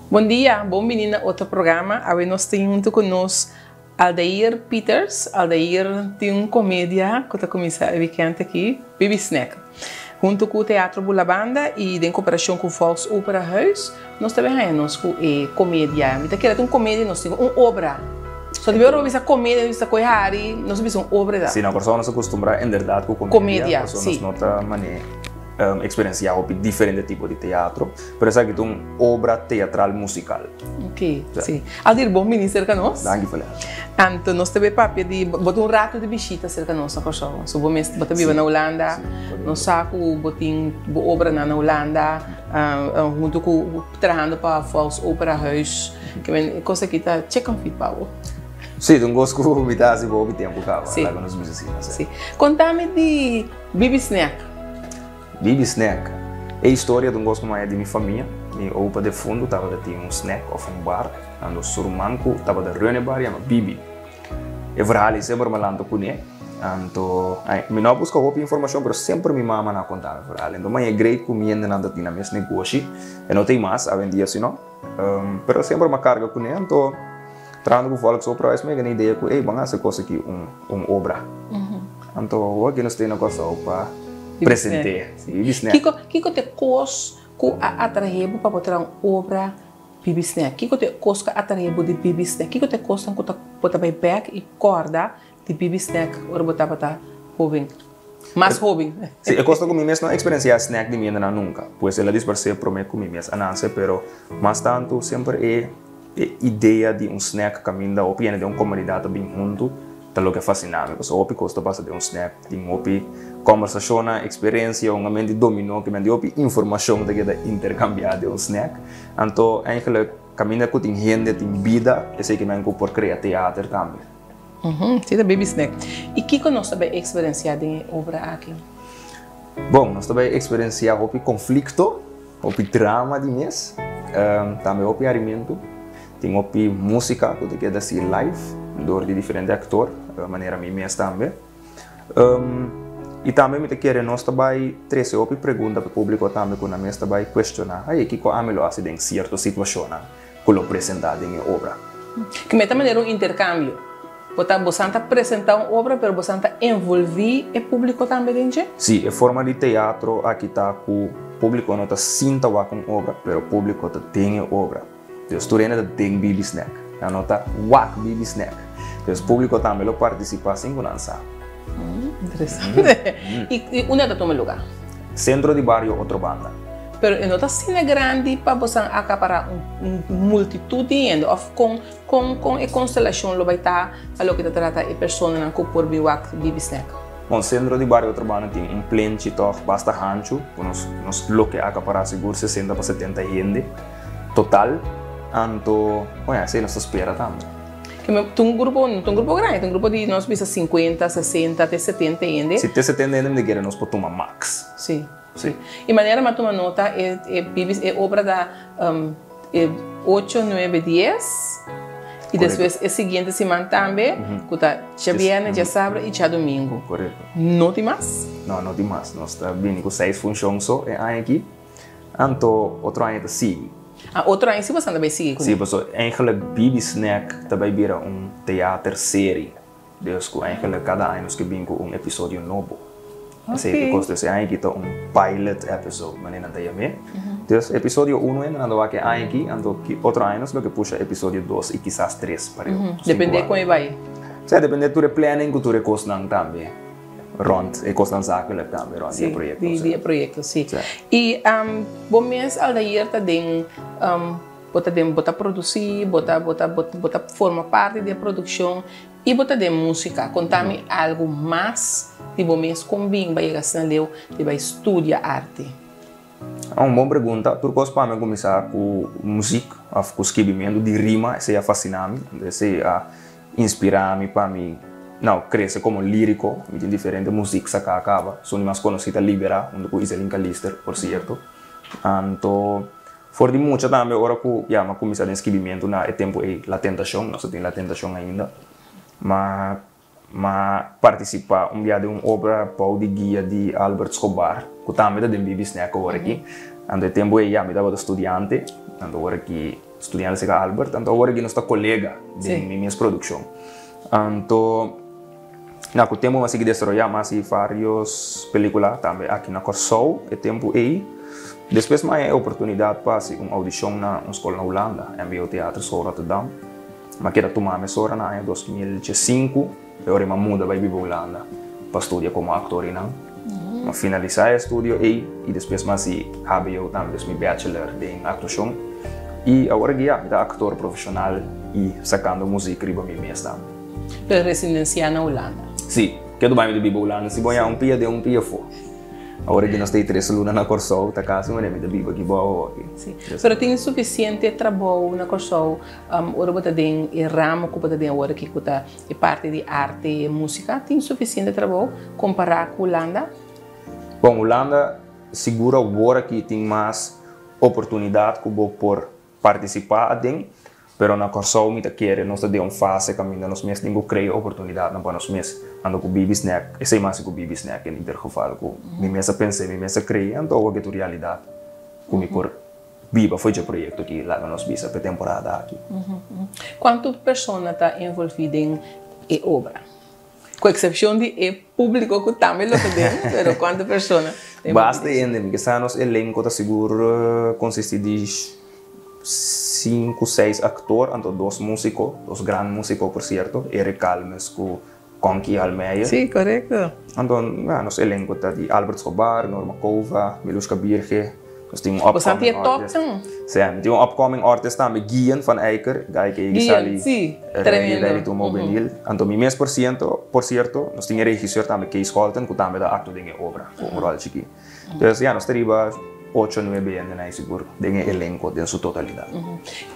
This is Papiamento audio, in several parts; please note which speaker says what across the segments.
Speaker 1: Bon dia, bon bini na otro programa. Awe nos tin hunto cu nos Aldair Pieters. Aldair tin un comedia cu ta cuminsa e weekend aki, Bibi Snack. Hunto cu Teatro Bulabanda y den cooperacion cu Volksoperahuis, nos ta bay haya nos cu e comedia. Mi ta kere ta un comedia, nos tin un obra. So di ora bo bisa comedia, bo bisa coy hari, nos ta bisa un obra.
Speaker 2: Si, na Corsou nos a custumbra inderdaad cu comedia, pasobra nos no ta mane experiencia hopi diferente tipo di teatro, pero esaki ta un obra teatral musical.
Speaker 1: Ok, si. Aldir, bon bini cerca nos.
Speaker 2: Danki, Felipe.
Speaker 1: Anto nos ta bay papia di, bo tin un rato di bishita cerca nos na Corsou. So bo mes, bo ta biba na Hulanda, nos sa cu bo tin bo obranan na Hulanda, hunto cu trahando pa Volksoperahuis. Ke men e kos aki ta chicken feet pa bo.
Speaker 2: Sí, ta un kos ku mi ta hasi pa hopi tempu kaba, laga nos bisa asina.
Speaker 1: Sí. Konta mi di Bibi Snack.
Speaker 2: Bibi Snack, e historia ta un kos ku mi a haña di mi famia. Mi opa defuntu tabata tin un snack òf un bar, anto su ruman ku tabata run e bar yama Bibi. E verhaal ei semper mi a lanta kuné, anto mi no a buska hopi informashon pero semper mi mama nan a konta mi e verhaal. Anto mi a haña great ku mi hendenan ta tin nan mes negoshi, e no ta ei mas awendia sino. Pero semper mi a karga kuné, anto trahando ku Volksoperahuis mi a gana idea ku ey ban hasi e kos aki un un obra. Anto awor aki nos tin na Kòrsou pa present'é. Bibi Snack.
Speaker 1: Kiko kiko ta e kos ku a atraé bo pa bo traha un obra Bibi Snack? Kiko ta e kos ku a atraé bo di Bibi Snack? Kiko ta e kosnan ku ta bo ta bai bèk i kòrda Di bibi snack ora bo tabata hoben, mas hoben.
Speaker 2: Si, e kos ta ku mi mes no a eksperensiá snack di mi hendenan nunka. Pues el a disparsé promé ku mi mes a nase, pero mas tantu semper e e idea di un snack kaminda hopi hende den un komunidat ta bin huntu ta loke a fasiná mi. Pasobra hopi kos ta pasa den un snack. Tin hopi kòmbersashonnan, eksperensia, un ambiente di dominó ke men hopi informashon ta keda interkambiá den un snack. Anto eigenlik kaminda ku tin hende tin bida, esei ke men ku por krea teater tambe.
Speaker 1: Si ta baby snack. I kiko nos ta bai eksperensiá den e obra aki?
Speaker 2: Bon, nos ta bai eksperensiá hopi konflikto, hopi drama di mes, tambe hopi harimentu. Tin hopi músika ku ta keda si live dor di diferente aktor, manera mi mes tambe. I tambe mi ta kere nos ta bai trese hopi pregunta pa e públiko tambe ku nan mes ta bai kuestioná, Hey, kiko ami lo hasi den sierto situashonnan? ku lo presentá den e obra.
Speaker 1: Ki meta manera un interkambio. Bo ta bosan ta presentá un obra pero bosan ta envolví e públiko tambe den dje?
Speaker 2: Sí, e forma di teatro aki ta ku públiko no ta sinta wak un obra pero públiko ta den e obra. Dus tur hende ta den Bibi Snack. Nan no ta wak Bibi Snack. Dus públiko tambe lo partisipá sin ku nan sa.
Speaker 1: Interesante. I unda ta tuma lugá?
Speaker 2: Sentro di bario Otrobanda.
Speaker 1: Pero e no ta asina grandi pa bosan akapará un multitut di hende òf kon kon kon e konstelashon lo bai ta pa loke ta trata e personanan ku por bin wak Bibi Snack?
Speaker 2: Bon, Sentro di Bario Otrobanda tin un plenchi tòg basta hanchu ku nos nos lo ke akapará sigur sesenta pa setenta hende total. Anto, bon ya, esei nos ta spera tambe.
Speaker 1: Ta un grupo, no ta un grupo grandi, ta un grupo di nos bisa sinkuenta, sesenta te setenta hende.
Speaker 2: Si te setenta hende mi ta kere nos por tuma max.
Speaker 1: Sí. Sí. I manera mi a tuma nota e e bibis e obra ta e ocho, nuebe, dies i despues e siguiente siman tambe ku ta djabièrnè, djasabra i djadumingu.
Speaker 2: Korekto.
Speaker 1: No tin mas?
Speaker 2: No, no tin mas. Nos ta bini ku seis funshon so e aña aki. Anto otro aña ta sigui.
Speaker 1: Ah, otro aña si boso ta bai sigui kuné?
Speaker 2: Sí, pasobra eigenlijk Bibi Snack ta bai bira un teaterserie. Dus ku eigenlijk kada aña nos ke bin ku un episodio nobo. Esei ta e kos. Dus e aña aki ta un pilot episode, manera nan ta yam'é. Dus episodio uno hende nan ta wak e aña aki, anto otro aña nos lo ke pusha episodio dos i kisas tres pa riba.
Speaker 1: Depende kon e bai.
Speaker 2: Sí, depende tur e planning ku tur e kosnan tambe rònt, e kosnan zakelijk tambe rònt di e proyekto.
Speaker 1: Sí, di e proyekto, sí. I bo mes Aldair ta den bo ta den bo ta produsí, bo ta bo ta bo ta forma parti di e produkshon. I bo ta den músika. Konta mi algu mas di bo mes kon bin bai yega asina leu di bai studia arte?
Speaker 2: Un bon pregunta. Tur kos pa mi a kuminsá ku muzik òf ku skibimentu di rima. Esei a fasiná mi. Esei a inspirá mi pa mi, nau, krese komo líriko. Mi tin diferente muzik saká kaba. Esun di mas konosí ta Liberá huntu ku Iselin Calister, por sierto. Anto For di mucha tambe ora ku ya mi a kuminsá den skibimentu na e tempu ei La Tentashon, nos a tin La Tentashon ainda, ma m'a partisipá un bia den un obra bou di guia di Albert Schobar, ku tambe ta den Bibi Snack awor aki. Anto e tempu ei ya mi tabata studiante, anto ora ki. studiando serka Albert, anto awor aki nos ta kolega den mi mes produkshon. Anto na ku tempu mi a sigui desaroyá mas i vários pelíkula tambe aki na Kòrsou e tempu ei. Despues mi a haña e oportunidat pa hasi un oudishon na un skol na Hulanda, mbo Theaterschool Rotterdam. Mi a keda tuma mesora na aña 2005. E ora ei mi a muda bai biba Hulanda pa studia komo aktor einan. Mi a finalisá e estudio ei i despues mi a hasi hbo tambe, dus mi bachelor den aktuashon. I awor aki ya mi ta aktor profeshonal i sakando muzik riba mi mes tambe.
Speaker 1: Pero residensiá na Hulanda?
Speaker 2: Sí, ketu bai mi ta biba Hulanda. Si bo ya un pia den un pia afó. Awor aki nos ta e tres luna na Kòrsou, ta kasi manera mi ta biba aki bou awor aki.
Speaker 1: Sí, pero tin sufisiente trabou na Kòrsou ora bo ta den e ramo ku bo ta den awor aki ku ta E parti di arte i e músika tin sufisiente trabou kompará ku Hulanda?
Speaker 2: Bon, Hulanda sigur awor aki tin mas oportunidat ku bo por partisipá aden, pero na Kòrsou mi ta kere nos ta den un fase kaminda nos mes tin ku krea oportunidatnan pa nos mes. Anto ku Bibi Snack, esei mas ku Bibi Snack en ieder geval ku mi mes a pens'é, mi mes a krea, anto awor ke ta un realidat ku mi por Biba fo'i dje proyekto ki laga nos bisa p'e temporada aki.
Speaker 1: Kuantu persona ta envolví den e obra? Ku eksepshon di e públiko ku tambe lo ta den, pero kuantu persona
Speaker 2: ta envolví? Basta hende, mi ke sa nos elenko ta sigur konsistí di sinku, seis aktor, anto dos músiko, dos gran músiko por sierto, Eric Calmes ku Conky Almeyer.
Speaker 1: Sí, korekto.
Speaker 2: Anto, ya, nos elenko ta di Albert Schobar, Norma Cova, Milushka Birge. Nos tin un upcoming artist.
Speaker 1: Bosan tin e top tan.
Speaker 2: Sí, mi tin un upcoming artist tambe, Guillen van Eyker, guy ke yegi
Speaker 1: sali Guillen, sí, tremendo.
Speaker 2: Ready to Mobenil. Anto mi mes por siento, por sierto, nos tin e regisseur tambe, Kees Scholten, ku tambe ta aktua den e obra, ku un ròl chikí. Dus, ya, nos ta riba ocho, nuebe hende na e sigur, den e elenko den su totalidat.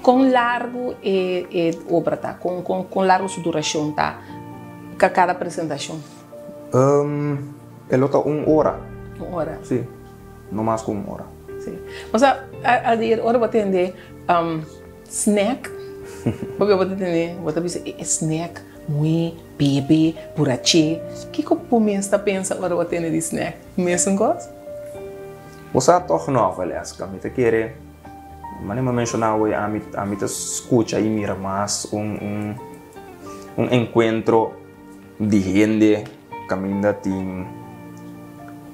Speaker 1: Kon largu e e obra ta? Kon kon kon largu su durashon ta ka kada presentashon?
Speaker 2: E lo ta un ora.
Speaker 1: Un ora.
Speaker 2: Sí, no mas ku un ora.
Speaker 1: Sí. Osea, Aldir, ora bo tende snack, bo ta tende, bo ta bisa e snack muhé bebe, buraché. Kiko bo mes ta pensa ora bo tende di snack? Mesun kos?
Speaker 2: Bo sa tòg nò, Valeska. Mi ta kere, manera mi a menshoná awe, ami ami ta skucha i mira mas un un un enkuentro di hende kaminda tin,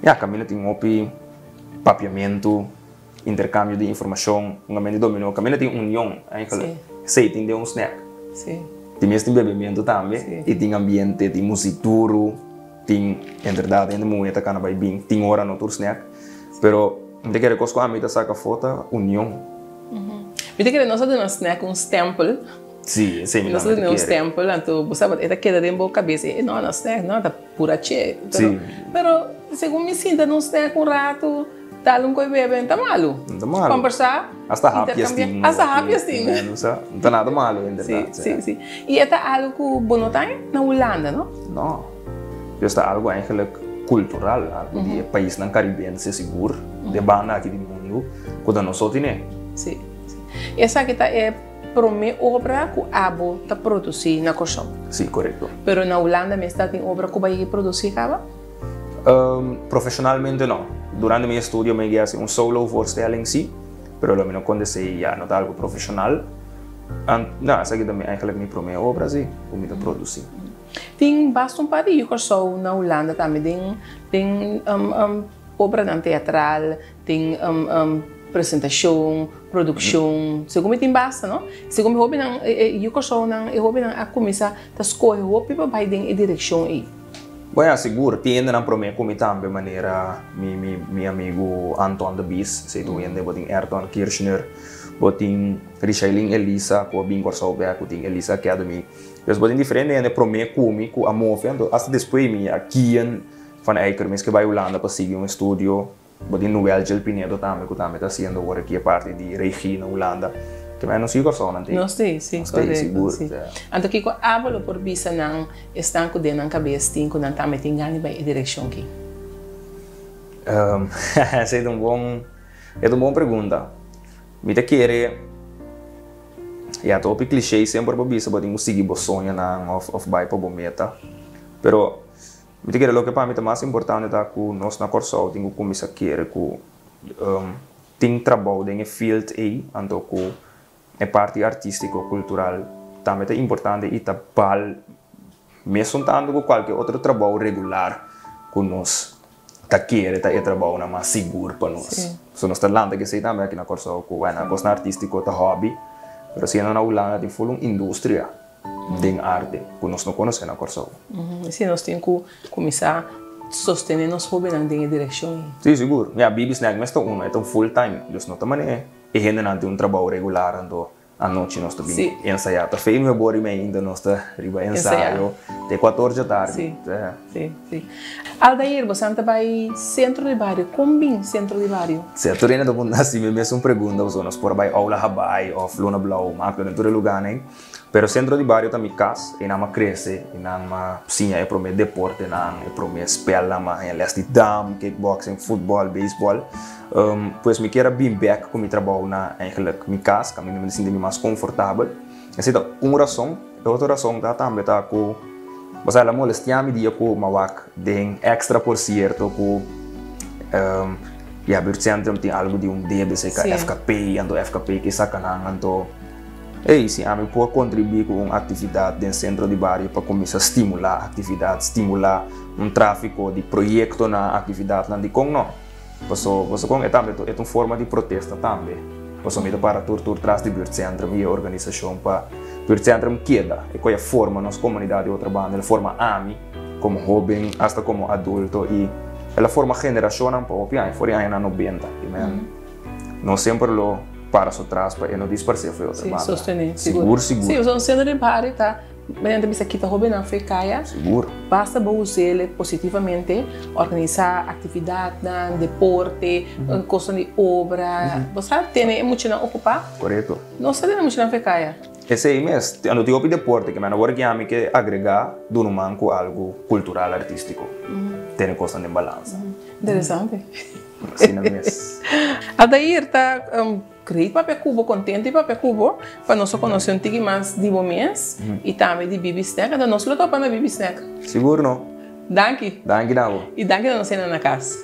Speaker 2: ya, kaminda tin hopi papiamentu. Intercambio di informacion, un ambiente dominó, caminda tin union, eigenlijk. Esey tin den un snack. Tin mes tin bebemento tambe, y tin ambiente, tin music duro, tin inderdaad hende muhe ta cana bay bin, tin ora no tur snack, pero mi ta kere cos cu ami ta saca afo ta union.
Speaker 1: Mi ta kere nos a duna snack un stempel.
Speaker 2: Sí, esey mi tambe ta kere.
Speaker 1: Nos a duna un stempel, anto bo sa e ta keda den bo cabes, e no, no snack, no, ta pura che. Pero segun mi sinta na un snack un rato. Dal un koi bebe, no ta malu.
Speaker 2: No ta malu.
Speaker 1: Kombersá,
Speaker 2: Hasta hapias tin.
Speaker 1: Hasta hapias tin.
Speaker 2: No ta nada malu en berdad.
Speaker 1: Sí, sí, sí. I e ta algu ku bo no ta na Hulanda, no?
Speaker 2: No. Pues ta algu eigenlijk kultural, algu di e paisnan karibense sigur, di e banda aki di mundu, ku ta nos so tine.
Speaker 1: Sí, sí. Esaki ta e promé obra ku abo ta produsí na Kòrsou?
Speaker 2: Sí, korekto.
Speaker 1: Pero na Hulanda mes ta tin obra ku bo a yega produsí kaba?
Speaker 2: Profesionalmente no. Durante mi estudio mi a hasi un solo voorstelling si, pero lo mi no konta esei ya no ta algo profesional. No, esaki ta mi eigenlijk mi prome obra si ku mi ta produsi.
Speaker 1: Tin basta un par di yu Kòrsou na Hulanda tambe den den obranan teatral, den presentashon, produkshon. Segun mi tin basta no. Segun mi hopinan e yu Kòrsounan e hopinan a kuminsá ta skohe hopi pa bai den e direkshon ei.
Speaker 2: Bon ya, sigur, tin hendenan promé ku mi tambe, manera mi mi mi amigu Anton de Bies, esei tur hende, bo tin Erton Kirchner, bo tin Rishailin Elisa ku a bin Kòrsou bèk, ku tin Elisa Academy. Dus bo tin diferente hende promé ku mi ku a move, anto asta despues mi a Kian van Eycker mes ke bai Hulanda pa sigui un estudio. Bo tin Noel Gel Pinedo tambe ku tambe ta hasiendo awor aki e parti di regie na Hulanda. Ke men nos sigur Kòrsou nan tin.
Speaker 1: Nos tin, si, korekto, si. Anto kiko abo lo por bisa nan esnan ku den nan kabes tin ku nan tambe tin gana di bai e direkshon ki?
Speaker 2: Esei ta un bon, e ta un bon pregunta. Mi ta kere, ya ta hopi cliché semper bo bisa bo tin ku sigui bo soñonan òf bai pa bo meta, pero. Mi ta kere loke pa mi ta mas importante ta ku nos na Kòrsou tin ku kuminsá kere ku tin trabou den e field ei, anto ku E parti artístiko, kultural tambe ta importante i ta bal mesun tantu ku kualke otro trabou regular ku nos ta kere ta e trabounan mas sigur pa nos. So nos ta lanta kesei tambe aki na Kòrsou ku wèn kosnan artístiko ta hòbi, pero siendo na Hulanda tin ful un industria den arte ku nos no konosé na Kòrsou.
Speaker 1: Sí, nos tin ku kuminsá sostené nos hóbennan den e direkshon ei.
Speaker 2: Sí, sigur. Ya, Bibi Snack mes ta uno, e ta un full time, dus no ta manera e hendenan tin un trabou regular anto Anochi nos ta bin ensayá. Ta fei nuebe ora i mei ainda nos ta riba ensayo te kuator dja tardi.
Speaker 1: Sí, sí, sí. Aldair, bosan ta bai sentro di bario. Kon bin sentro di bario?
Speaker 2: Sí, tur hende ta puntra hasi mi mesun pregunta pasobra nos por a bai Aula Habaai òf Luna Blou, Maklo den tur e lugánan ei. Pero sentro di bario ta mi kas, einan m'a krese, einan m'a siña e promé deportenan, e promé spèlnan, m'a haña lès di dam, kickboxing, futbòl, beisbòl. Pues mi kier a bin bek ku mi trabou na eigenlijk mi kas, kaminda mi ta sinti mi mas konfortabel. Esei ta un rason. E otro rason ta tambe ta ku bo sa el a molestia mi dia ku m'a wak den Extra por sierto ku ya buurtcentrum tin algu di un debe serka FKP, anto FKP ke saka nan anto ey si ami por kontribuí ku un aktividat den sentro di bario pa kuminsá stimulá aktividat, stimulá un tráfiko di proyektonan, aktividatnan, dikon no? Paso paso kon e tambe e ta un forma di protesta tambe. Paso mi ta para tur tur tras di buurtcentrum i e organisashon pa buurtcentrum keda. E koe a forma nos komunidat di otro banda, el a forma ami komo hoben asta komo adulto i el a forma generashonnan pa hopi aña, for di añanan nobenta. I men nos semper lo para su tras pa e no disparsé for e otro banda.
Speaker 1: Sí, sostené,
Speaker 2: sigur. Sigur, sigur.
Speaker 1: Sí, pasobra un seno di bario ta Nan ta bisa kita hobennan fe kaya.
Speaker 2: Sigur.
Speaker 1: Basta bo us'el positivamente, organisá aktividatnan, deporte, kosnan di obra. Bo sa tene e muchanan okupá.
Speaker 2: Korekto.
Speaker 1: No sa tene muchanan fe kaya.
Speaker 2: Esei mes, ando tin hopi deporte ke mi awor ki ami ke agregá duna un man ku algu kultural artístiko. Tene kosnan den balansa.
Speaker 1: Interesante.
Speaker 2: Asina mes.
Speaker 1: Aldair ta Great papia ku bo, kontento di papia ku bo, pa nos a konosé un tiki mas di bo mes i tambe di Bibi Snack. Anto nos lo topa na Bibi Snack.
Speaker 2: Sigur no.
Speaker 1: Danki.
Speaker 2: Danki na bo.
Speaker 1: I danki na nos hende na kas.